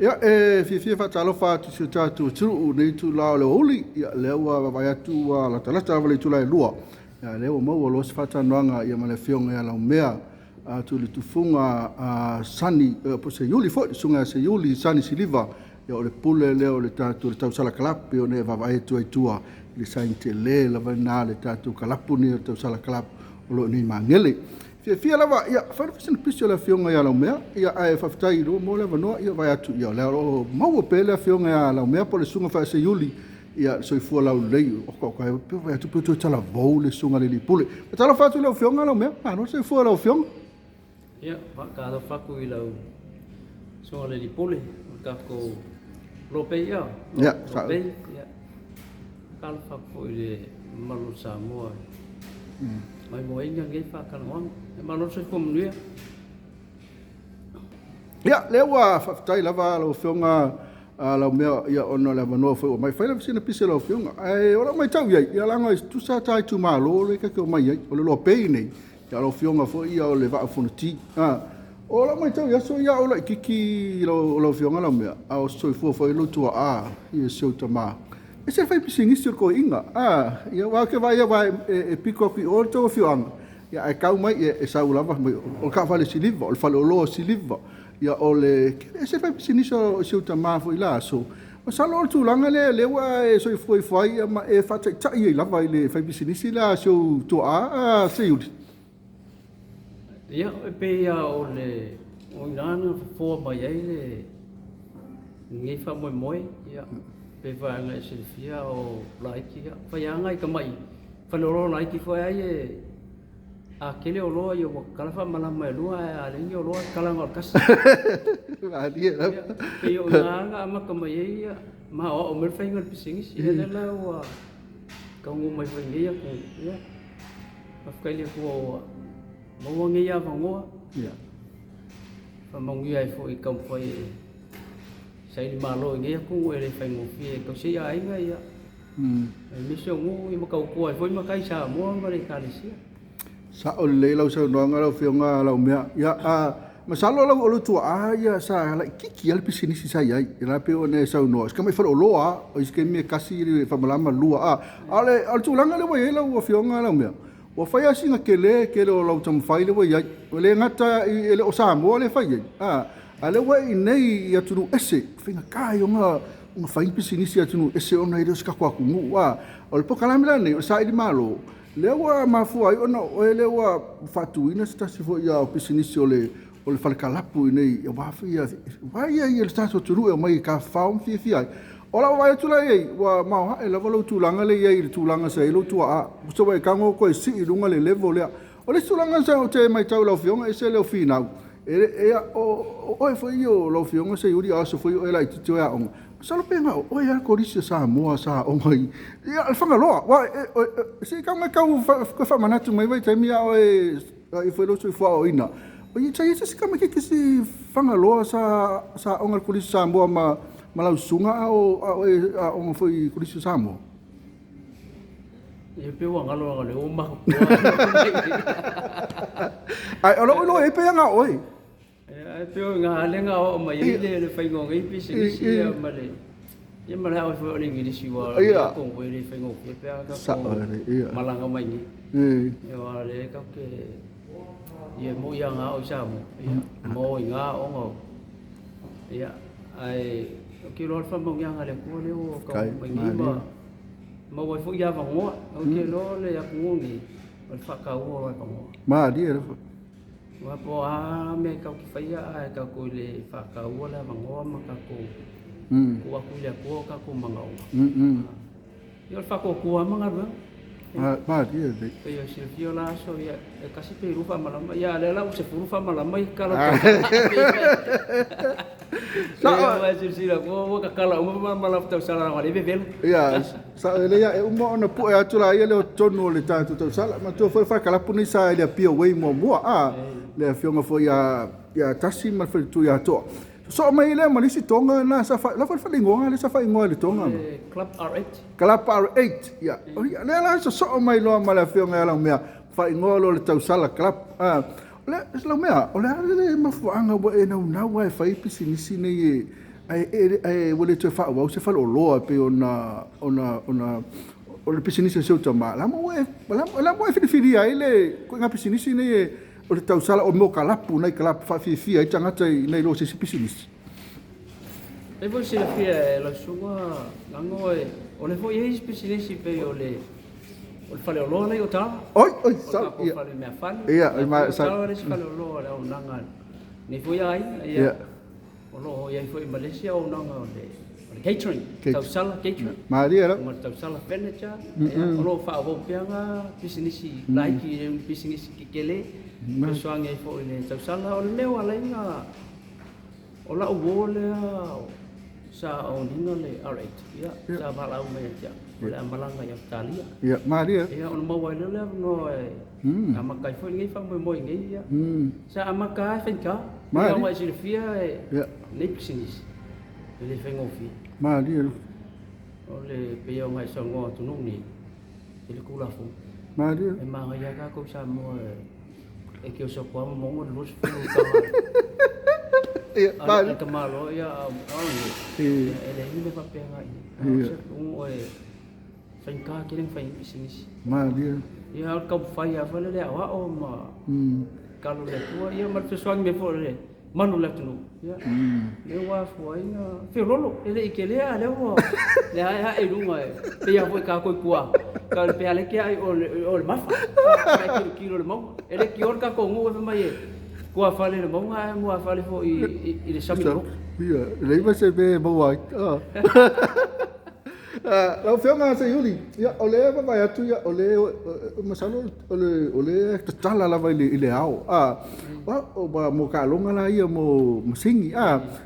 Ia, e fiafia e faatalofa atu i si o tatou atunuu i lenei itula o le aoauli. Ia, lea ua vaavaai atu ua latalata lava i le itula e 2. Ia, lea ua maua loa se faatalanoaga ia ma le Afioga ia Laumea Tuiletufuga Sonny po o Seiuli foi, le Susuga ia Seiuli Sonny Siliva. Ia o le pule lea o le tatou Tausala Club e pei ona e vaavaai atu ai i tua i le sign tele lava lena a le tatou kalapu lenei o le Tausala Club o lo o i inei i Magele. Fiafia lava, ia fai loa sina pisi a le Afioga ia Laumea, ia ae faafetai mo le avanoa, ia vaai atu, ia o lea o lo o maua pea le Afioga ia Laumea po o le Susuga foi ia Seiuli le soifua laulelei. Oka oka, e vaai atu pei ua toe talavou le Susuga i le alii Pule. Faatalofa atu i lau Afioga Laumea, malo le soifua i lau Afioga. Ia, faatalofa atu i lau Susuga i le Alii Pule o le tatou Lopei, ia. Ia, Lopei, ia. Faatalofa atu foi i le mamalu o Samoa maimoaina lenei faatalanoaga. Ia malo le soifua manuia. Ia, lea ua faafetai lava lau Afioga Laumea ia, ona o le avanoa foi ua mai. Fai lava sina pisi a lau Afioga. Ae o lau matau i ai, ia leaga e tutusa ta itumalo lea ta te omai ai. O le Loa-Pei nei, ia o lau Afioga foi ia o le Vaa o Fonoti. O lau matau i aso ia a o laitiiti lau Afioga Laumea, a o soifua foi lou tuaa, ia si ou tama, e ese le faipisinisi o le toeaina. Ia aua ou te vaai aua e pito atu i o le tou afioaga, ia ae tau mai, ia e sau lava, o le taavale siliva, o le faleoloa siliva, ia o le... E ese le faipisinisi o si ou tama foi i la aso. Masalo o le tulaga lea lea ua e soifua ifo ai ma e faataitai ai lava i le faipisinisi lea a si ou tuaa Seiuli. Ia, e pei lava o le o i ina na fofoa mai ai le lenei faamoemoe, ia, pei foi ona e silafia o laiti, ia, fai lava nai tamai faleoloa laiti foi lava ia e a tele oloa ia ua tatala faamalama e lua ae a leai ni oloa e tatala na o le tasi. Malie lava. Ia, pei o i ina na amata mai ai ia ma aoao mai le faiga o le pisinisi. Ia lea la ua taunuu mai foi i nei atunuu, ia, faafetai i le Atua ua maua nei avanoa. Ia. Faamanuia ai foi i taumafai e saili malo i nei atunuu e le faigofie e tausi ai aiga, ia. Aemaise o nuu ma tautua ai foi matai Samoa ma le Ekalesia. Sao lelei lau saunoaga lau Afioga Laumea. Ia, masalo lau o lou tuaa ia sa laitiiti lava le pisinisi sa i ai. Ia pei ona e saunoa, si tamai faleoloa lava, o isi taimi e tasi le faamalama lua. A o le tulaga lea ua i ai lau Afioga Laumea, ua fai lava sina tele tele o lau taumafai lea ua i ai. Ua le gata e le o Samoa lea e fai ai, a o lea ua e i inei i atunuu ese, faigata ia ona fai ni pisinisi i atunuu ese ona e le o se tatou atunuu. O le polokalame la lenei o le saili malo, lea ua mafua ai ona o oe lea ua faatuina se tasi foi o pisinisi o le fale kalapu i inei aua foi ia le tatou atunuu e omai e tafafao ma fiafia ai. O lau vaai atu la i ai, ua maoae lava lou tulaga lea e i ai i le tulaga sa i ai lou tuaa. Tusa ua e tago toe sii i luga le level lea. O le isi tulaga sa ou te matau i lau Afioga, e ese le finau. O oe foi o lau Afioga Seiuli, a o aso foi o e laitiiti o e aoga, masalo pe na o oe lava le Kolisi a Samoa sa aoga i le Fagaloa. Se i tau mai tau toe faamanatu mai vaitaimi a o e i foi lou soifua aoaoina. Sa i ai se isi tamaitiiti si Fagaloa sa aoga i le Kolisi Samoa ma lau susuga a o e aoga foi i le Kolisi o Samoa? Ia pei ua galo lava lea ua matutua. Ae o lou iloa i ai pei na o oe. Ae pei o ina lea na aoao mai ai le faiga o nei pisinisi ia ma le ia ma le ao foi o le Igilisi ua atonu e le faigofie pe a tatou malaga mai nei. Ia aua o lea tatou te ia moi lava na ao i Samoa ia ma o i ina aoga ia ae ou te iloa le faamanuiaga a le Atua lea ua taunuu mai nei ma maua ai foi avanoa. Ou te iloa o le atunuu lenei o le faataua o avanoa. Malie lava. Aua po o a mea tatou te faia ae tatou le faataua le avanoa ma tatou tuu atu i le Atua o tatou manaoga. Ia o le faatuatua lava ma galuega. Malie lelei. Pei o silafia o la aso, ia, e tasi pe lua faamalama, ia a o lea la ua 10 faamalama ia tatala Sao. Ia silasila ua tatala uma faamalama tausala leaga o lea e vevela. Ia, sao lelei lava, e uma ona pue atu laia lea o totonu o le tatou tausala. Manatua foi le faakalapu lenei sa i le Apia Way muamua, a, le afioga foi ia Tasi ma le faletua ia Toa. Sosoo mai ai lea ma le isi toga lena sa fai, la foi le faaigoa lea sa faaigoa e le toga. Club R8. Club R8, ia. O ia lea la sosoo mai loa ma le afioga ia Laumea, faaigoa loa le Tausala Club. O le Laumea, o le a le mafuaaga ua e naunau lava e fai pisinisi nei e Ae ua le toe faaauau se faleoloa e pei ona ona ona o le pisinisi a si ou tama. O le a mea ua e filifilia ai le ituaiga pisinisi lenei e o le tausala o mea o kalapu, nai kalapu faafiafia ai tagata nai lo o se isi pisinisi? E foi silafia e lau susuga Gago e o lea foi e i ai isi pisinisi pei o le o le faleoloa la i Otara. Oi, oi, sa, ia. Fale mea fale. Ia, ma sa. Otara le isi faleoloa o le auaunaga nei foi aiga. Ia. O lo o i ai foi ma le isi auaunaga o le catering, tausala catering. Malie lava. Ma le tausala furniture. Ia, o lo o faaauau pea na pisinisi laiti, e le o ni pisinisi tetele. Fesoasoani ai foi i le tausala. O le mea ua ala ai ona o lau uo lea sa own ina le R8, ia, sa valaau mai ia te au, o le a malaga i Ausetalia. Ia, malie. Ia, ona maua ai lea o le avanoa e amata ai foi lenei faamoemoe i nei, ia. Sa amata lava e faigata. Malie. Pei ona e silafia e lenei pisinisi, e le faigofie. Malie. O le pei ona e saunoa atunuu nei i le Tulafono. Malie. E manaia lava tatou i Samoa e te oso atu lava ma maua le 20 tausaga. Ia, malie. A le tamaloa ia a o nei, e leai ni mea faapena i inei. A o se atunuu e faigata tele ona fai ai pisinisi. Malie. Ia, o le taumafai lava foi lea e aoao ma tatalo i le Atua, ia ma le fesoasoani mai foi o le malu o le atunuu. Ia, lea ua afua ai ona feoloolo, e le i tele a o lea ua le aeae i luga e pei lava foi tatou i tua, tau le pea leke ai o le mafa, a e tilotilo i le mauga. E le tio le tatou nuu e fai mai e tuafale i le mauga ae muafale foi i le sami o le motu. Ia, leai ma se mea e maua ai. Lau Afioga Seiuli, ia, o lea e vaavaai atu, ia, o lea, masalo o lea e tatala lava i le ao. Mo taaloga la ia mo masini.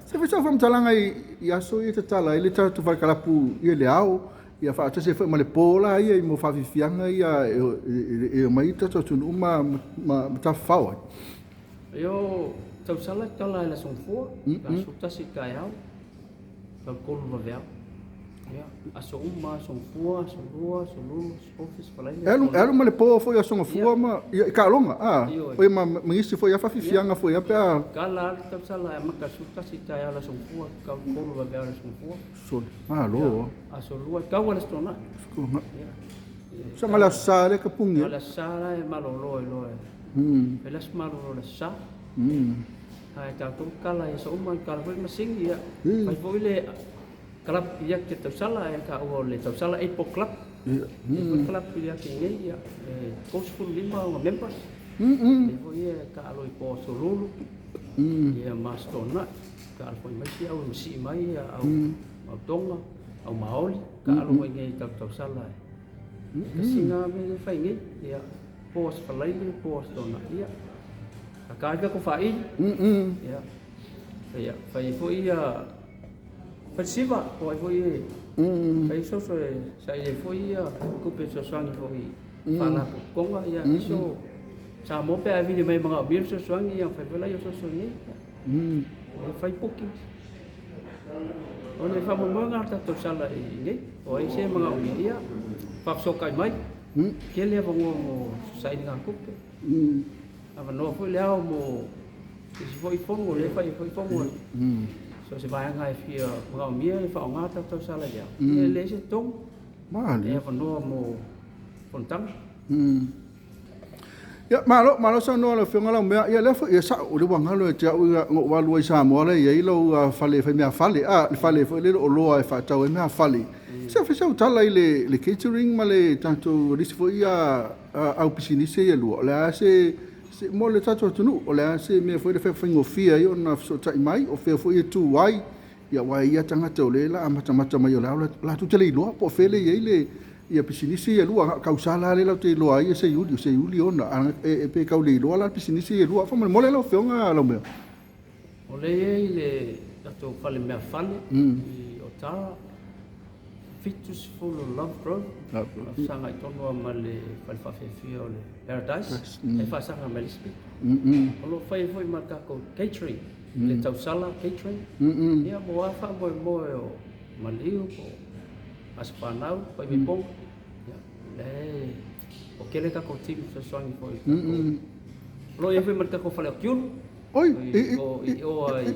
Se fai sau faamatalaga i aso ia e tatala ai le tatou falekalapu i le ao, ia faatasi ai foi ma le po la ia i mo faafiafiaga ia e omai le tatou atunuu ma tafafao ai. Io tausala tala i le aso Gafua, aso 1 i taeao, tau 3 vaveao. Ia, aso uma, aso Gafua, aso Lua, aso Lulu, aso Tofi, aso Faraile. E alu ma le po foi aso Gafua ma ia, i taaloga, oi ma nisi foi a faafiafiaga foi a pe a. Tala le tausala e amata aso 1 i taeao le aso Gafua, tau 3 vaveao le aso Gafua. Sole, malo. Aso Lua, tau le aso Toonai. Sa ma le aso Sa le kapugi. Le aso Sa la e malolo ai loa. E le aso malolo le aso Sa. Ae tatou tala i aso uma, tala foi masini, ia. Fai foi le club ia ke tausala e taua o le tausala Apple Club. Ia club ia ke nei ia e 35 o members. E foi e taalo i po aso Lulu. Ia ma aso Toonai. Taalo foi mai si au e masii mai ia au au Tonga, au Maoli, taalo mai nei tau tausala e. Kasina me le fai nei, ia po aso Faraile, po aso Toonai, ia. A ka ka ko wha'i. Ia. Ia, fai foi ia falesiva, o ai foi e fai soso e sa i foi ia kupe fesoasoani foi faalapotopotoga, ia iso Samoa pe a vili mai manaomia le fesoasoani, ia fai foi laia fesoasoani ai. E fai bookings. O le faamoemoega o le tatou sala i nei, o ai se manaomia, ia faafesootai mai, tele avanoa mo sailiga tupe. Avanoa foi le ao mo isi foi fono, o lea e fai ai foi fono. So se vaega e fia manaomia e faaaoga tatou sala i le ao. E leai se totogi. E avanoa mo fonotaga. Ia, malo, malo saunoa lau Afioga Laumea. Ia, lea foi, ia sao, o lea ua galo ia te au na ou alu ai i Samoa lea e i ai lau fale e fai meafale, le fale foi lea o oloa e faatau ai meafale. Se fai sau tala i le catering ma le tatou nisi foi au pisinisi ia e lua, o le a se, mo le tatou atunuu, o le a se mea foi lea e faigofie ai ona fesootai mai, o fea foi e tu ai, ia aua e i ai lava tagata o lea o le a matamata mai o le a latou te le iloa po o fea lea e i ai le ia pisinisi ia e lua, tausala lea latou te iloa ai e Seiuli, o Seiuli ona, e pe tau le iloa la pisinisi ia e lua. Faamolemole lau Afioga Laumea. O lea e i ai le tatou fale meafale i Otara, 70 Love Grove, faasaga tonu lava ma le fale faafiafia o le Paradise, e faasaga mai le isi pito. O lo o fai ai foi ma le tatou catering, le tausala catering, ia mo a faamoemoe o maliu po o aso fanau, faimaipoga. Ia, lea o tele tatou team fesoasoani foi i tatou. O lo o i ai foi ma le tatou fale o Kiulu. Oi,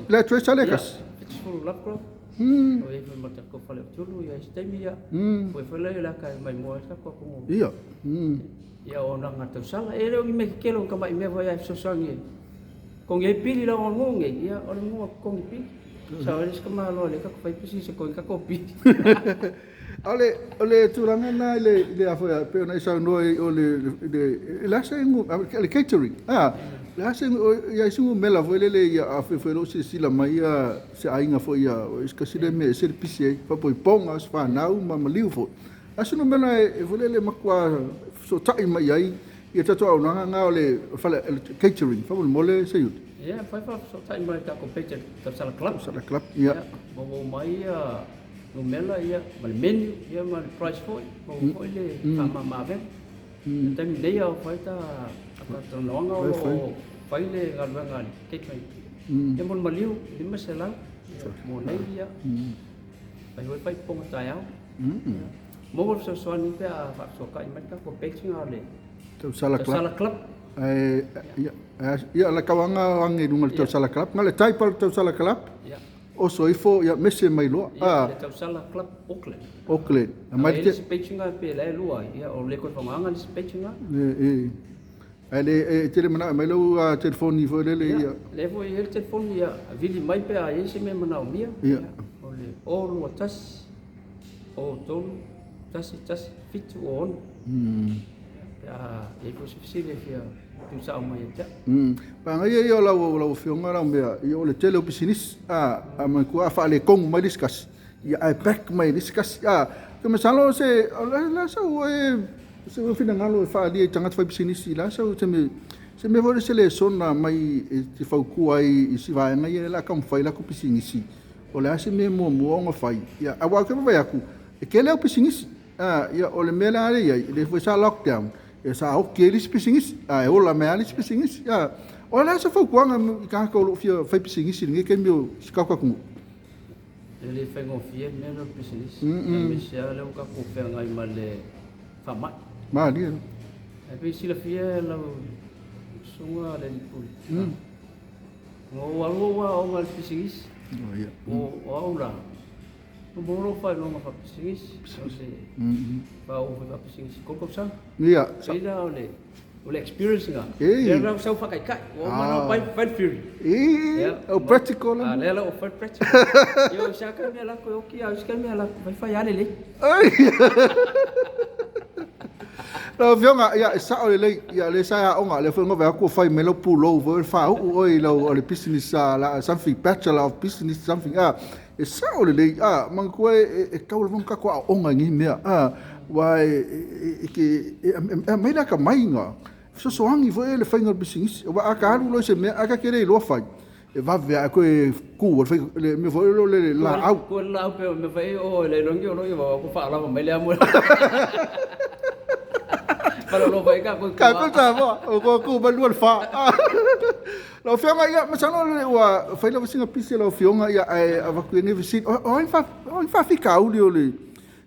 le address a le kasi? 70 Love Grove. O i ai foi ma le tatou fale o Tulu ia i se taimi ia. Foi foi lea o le aka e maimoa ai le tatou atunuu. Ia. Ia o auaunaga tausala. E le o ni mea tetele o ni tamai mea foi ae fesoasoani e totogi ai pili leaga o le nuu nei, ia o le nuu e totogi pili. Sao ai le isi tamaloa lea tatou fai pisinisi e totogi tatou pili. A o le tulaga lena i le i le a foi e pei ona e saunoa i o le le le a se le catering a le a se i ai se numera foi lele ia a foi foi lou silasila mai ia se aiga foi ia o se tasi lea mea e ese le pisi ai faapoipoga o se fanau ma maliu foi. A se numera e foi lele matua fesootai mai ai ia tatou auaunaga na o le fale catering faamolemole Seiuli. Ia, fai faafesootai mai i le tatou page a le Tausala Club. Tausala Club, ia. Ia, maua uma ai ia numera ia ma le menu ia ma le price foi, maua foi le faamama-avega. I le taimi nei a o fai ta talanoaga o lo o fai le galuega a le catering. Ia mo le maliu, $500 mo nei ia. Fai foi faaipopoga taeao. Maua le fesoasoani pe a faafesootai mai le tatou page na o le Tausala Club. Tausala Club. Ae ia, ia la tauaga age i luga o le Tausala Club. Na le type o le Tausala Club. Ia. Oso ifo ia mese mai loa. Ia, le Tausala Club Auckland. Auckland. Aumai le isi page na pe la e lua ai. Ia, o le koe faaaogaina le isi page na. E, e. Ae le e tele manao e aumai lau telefoni foi lele ia. Ia, lea foi e i ai le telefoni ia vili mai pe a i ai se mea e manaomia. Ia. O le 021 03 11 7 6. Pe a i ai foi se fesili e fia tuusao mai ia te au. Pagaia ia o lau lau afioga lau mea ia o le tele o pisinisi a a manatua a faaletonu mai le isi kasi ia ae back mai le isi kasi a ke masalo se o le la sau e se finagalo e faaalia i tagata fai pisinisi la sau se mea se mea foi se lesona mai e te fautua ai i si vaega ia la taumafai latou pisinisi o le a se mea muamua ona fai ia aua ou te vaavaai atu e tele au pisinisi a ia o le mea la lea i ai le foi sa lockdown e sa oki ai le isi pisinisi a e ola mai lava le isi pisinisi a o le a se fautuaga i tagata o lo o fia fai pisinisi i lenei taimi o si tatou atunuu? E le faigofie le mea lea o le pisinisi, aemaise lava lea ua tatou feagai ma le faamai. Malie. Ae pei e silafia e lau susuga le Alii Pule, ua ou alu ou aoga i le pisinisi, o au la, ua maua lou faailoga faapisinisi, o se faauu foi faapisinisi i 3 tausaga. Ia. Pei la o le o le experience lena, lea la ua sau faataitai, ua uma ona fai fai le theory. Ia, o practical la. A lea la ua fai le practical. Ia o se aka mea lako e oki, a o se aka mea lako fai fai lava lelei. Lau Afioga, ia, e sao lelei, ia, lea sa e aoga, lea foi na vaai atu ua fai mai lau pulou foi o le faauu oe i lau, o le business, something, bachelor of business something, a, e sao lelei, a, manatua e, e tau lava ona tatou aooga i nei mea, a, aua e, e, e, e, e aumai le atamai na, fesoasoani foi le faiga o le pisinisi, aua a ta alu loa i se mea, ae ta te le iloa fai, E vave a toe tu le fai le mea foi lele le laau. Ko le laau pe o mea fai o le longi o lo wa ko fa lava mai le amo. Fa lo fai ka ko ka ko ta mo o ko ku ba lu fa. Lau afioga ia masalo le ua fai lava sina pisi lau afioga ia ae avatu nei fesili o ai fa o ai faafitauli o le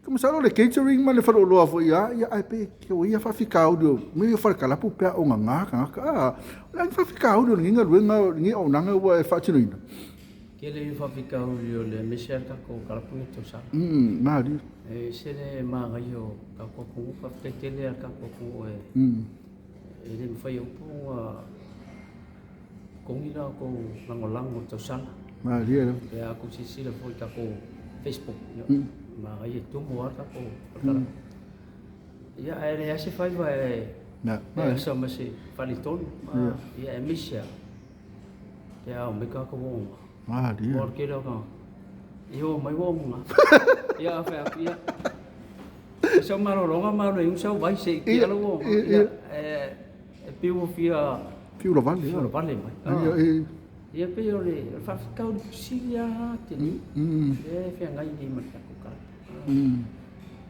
Ka masalo le catering ma le faleoloa foi a ia ae pe ke o ia faafitauli o mea ia falekalapu pe a o gagā tagata a o le a ni faafitauli o lenei galuega o lenei auaunaga ua e faatinoina? Tele ia faafitauli o le aemaise lava le tatou kalapu nei tausaga. Malie. E ese le manaia o tatou atunuu, faafetai tele lava i le tatou atunuu e e le mafai e upu ona totogi la outou lagolago i le tausala. Malie lava. Pe a outou silasila foi i tatou Facebook, ia, manaia e tumu lava le tatou palapala. Ia, ae leai se faiva e asa ma se faletonu. Ia, aemaise lava pe a omai tagata ua oga. Malie. Aua o le tele o tagata, ia ua omai ua oga. Ia, a fai atu, ia, sau malologa ma alu e inu sau vai se i tea lau oga. Ia, e pei ua fia Fiu lavale. Fiu lavale mai. Ia, e. Ia pei o le faafitauli sili lava tele. Lea e feagai nei ma le tatou kalapu.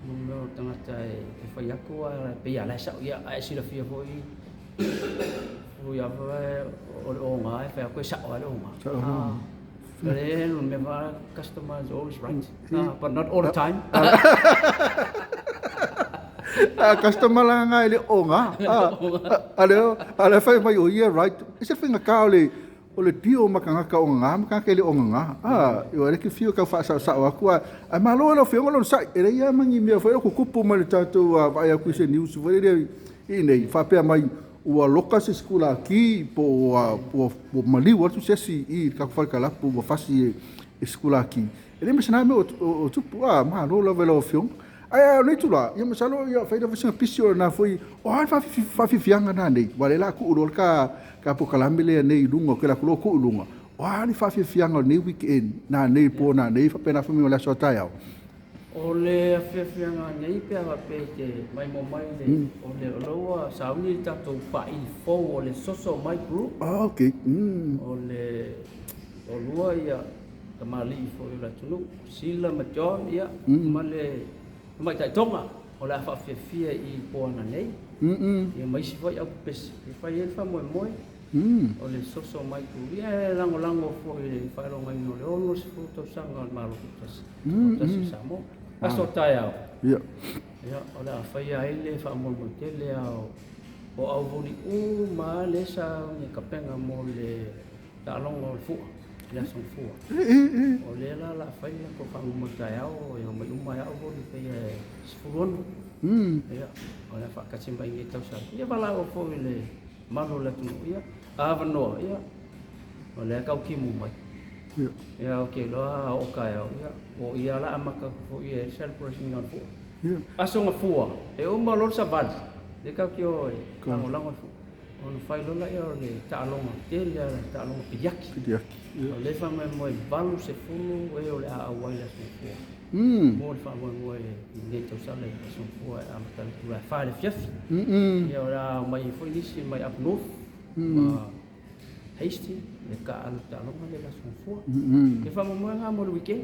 Mo mea o tagata e fai atu a pei lava la e sao ia, ae silafia foi foi lava o le oga e fai atu e sao lava le oga. O le mea customer is always right, but not all the time. A customer la nga e le oga. A le a le fai mai o ia right. E se faigata o le o le dio ma tagata o gagā ma tagata e le o gagā. Aua e te fiu e tau faasaosao atu, ae malo i lau Afioga le onosai, e leai lava ma ni mea foi lea o tutupu mai le tatou vaai atu i se news foi lele i inei, faapea mai ua loka se sikulaki po ua maliu atu se isi i le tatou fale kalapu ua fasi e sikulaki. E leai ma se na mea o tupu. Malo lava i lau Afioga. Ae o lenei itula, ia masalo ia fai lava sina pisi o lena foi, o a le faafiafiaga nanei, aua o lea o le a tuu loa le ta polokalame lea nei i luga, ou te alu atu loa tuu i luga. O a le faafiafiaga o lenei weekend nanei, po nanei faapena foi ma le aso a taeao? O le afiafiaga nei pe a faapea i te maimoa mai le o le o la ua sauni le tatou paili fou o le Soso Mai Group. Ah, okay. O le toalua ia tamalii foi o le atunuu, Sila ma John ia ma le tamaitai Toga o le a faafiafia i Poana nei. Ia ma isi foi aupepesi e fai ai le faamoemoe. O le Soso Mai Group ia e lagolago foi i le faailogaina o le 60 tausaga o le Malo Tutoatasi o Samoa. Aso taeao. Ia, o le a faia ai le faamoemoe tele o auvuli uma lea sa ni kapega mo le taaloga o le fua, le aso fua. O lea la la fai le latou faamoemoe taeao e omai uma ai auvuli pei e 16. Ia, o le a faatasi mai nei tausaga. Ia valaau foi i le mamalu o le atunuu, ia, a avanoa, ia, o lea tau timu mai. Ia, ou te iloa a oo taeao, ia, o ia la amata atu foi e celebration o le fua. Aso Gafua, e uma loa le savali, lea tatou te o e lagolago le fua. Ona fai loa lea o le taaloga tele lava, le taaloga piliaki. Piliaki. O lea e faamoemoe 80 e o le a auai le aso Gafua. Mo le faamoemoe i lenei tausaga i le aso Gafua e amata i le itula e 4 i le afiafi. Ia, o le a omai foi nisi mai up north ma Hastings, le taaalo taaloga lea i le aso Gafua. E faamoemoe lena mo le weekend.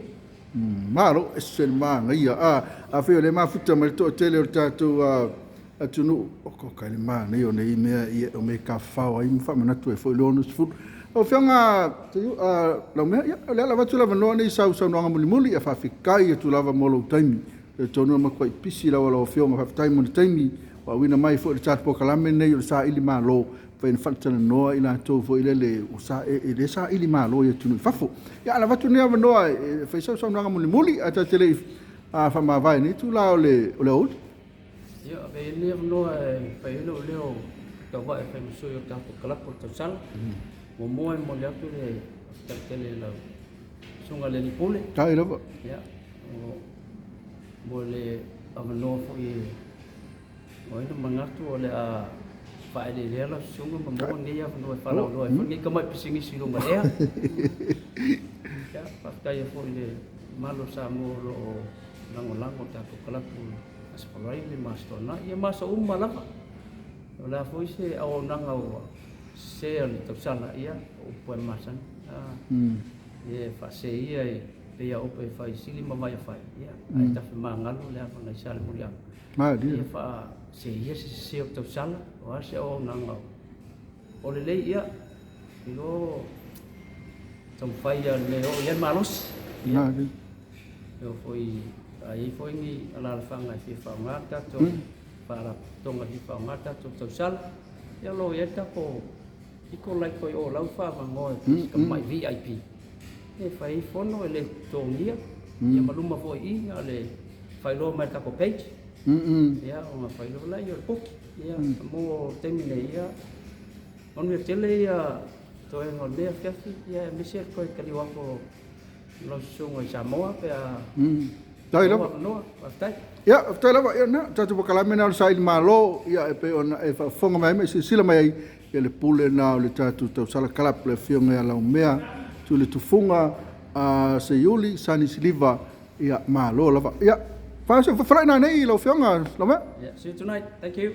Malo, ese le manaia. Afai o lea e mafuta mai le toatele o le tatou atunuu, o ka le manaia o nei mea ia, o mea e tafafao ai ma faamanatu ai foi le 60. Lau Afioga Laumea, ia, o le ala avatu le avanoa nei i sau saunoaga mulimuli, ia faafetai atu lava mo lou taimi. E talitonu e matuai pisi lava lau Afioga, faafetai mo le taimi ua auina mai foi i le tatou polokalame lenei o le Saili Malo, fai na faatalanoa i latou foi lele ua sa, e le saili malo i atunuu i fafo. Ia, ala avatu lenei avanoa e fai sau saunoaga mulimuli, ae tatou te le i faamavae i lenei itula o le aoauli. Ia, avea ia lenei avanoa e fai ai lou leo tauvae e fai ma sui o le tatou kalapu o le tausala. Muamua e momoli atu le faafetai tele i lau susuga i le alii pule. Tai lava. Ia, mo le avanoa foi e o ai na manatu o le a faaeleelea lau susuga ma maua lenei avanoa e faalauiloa ai foi lenei tamai pisinisi i luga ea. Ia, faafetai ai foi i le mamalu o Samoa o lo o lagolago le tatou kalapu i Aso Faraile ma Aso Toonai, ia ma aso uma lava. O le a foi se auaunaga ua sese o le tausala, ia, o upu e masani. E faasese ia e pei a upu e fai sili ma vai e fai, ia, ae tafe magalo le ava nai Salemuliaga. Malie. Ia faaseia se sese o le tausala, o a se auaunaga o lelei, ia, ilo taumafai ia le oo i ai le malosi. Ia, Malie. e oo foi, a i ai foi ni alaalafaga e fia faaaoga le tatou faalapotopotoga e fia faaaoga le tatou tausala, ia o lo o i ai le tatou pito laito i o lau faavanoa e si tamai VIP e fai ai fono e le totogia, ia ma luma foi i i na o le faailoa mai le tatou page. Ia, ona faailoa lea o le poki. Ia, mo le taimi nei, ia, manuia tele ia toega o lenei afiafi, ia aemaise le toe taliu atu o lau susuga i Samoa pe a Tai lava. avanoa. Faafetai. Ia, faafetai lava. Ia, na, tatou polokalame na o le Saili Malo, ia, e pei ona e faafofoga mai ai ma e silasila mai ai, ia le pule na o le tatou tausala kalap, le Afioga ia Laumea, Tuiletufuga, Seiuli, Sani Siliva, ia, malo lava. Ia, faalai nanei lau Afioga Laumea. Yeah, see you tonight. Thank you.